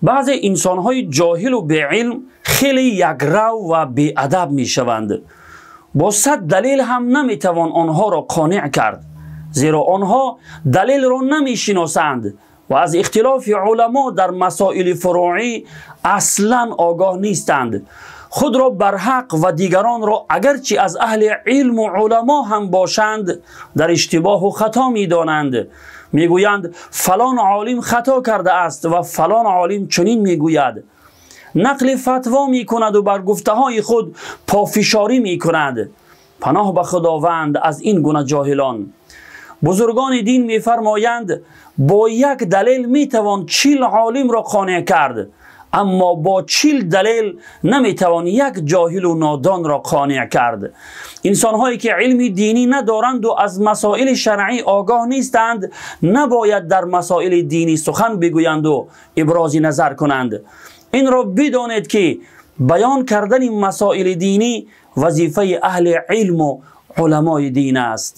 Баъзе инсонҳои ҷоҳилу беилм хеле якрав ва беадаб мешаванд. Бо 100 далел ҳам наметавон онҳоро қонеъ кард, зеро онҳо далелро намешиносанд ва аз ихтилофи уламо дар масоили фуруӣ аслан огоҳ нестанд. Худро барҳақ ва дигаронро, агарчи аз аҳли илму уламо ҳам бошанд, дар иштибоҳу хато медонанд. Мегӯянд, фалон олим хато кардааст ва фалон олим чунин мегӯяд. Нақли фатво мекунаду бар гуфтаҳои худ пофишорӣ мекунад. Паноҳ ба Худованд аз ин гуна ҷоҳилон. Бузургони дин мефармоянд, бо як далел метавон 40 олимро қонеъ кард, аммо бо 40 далел наметавон як ҷоҳилу нодонро қонеъ кард. Инсонҳое ки илми динӣ надоранду аз масоили шаръӣ огоҳ нестанд, набояд дар масоили динӣ сухан бигӯянду ибрози назар кунанд. Инро бидонед, ки баён кардани масоили динӣ вазифаи аҳли илму уламои дин аст.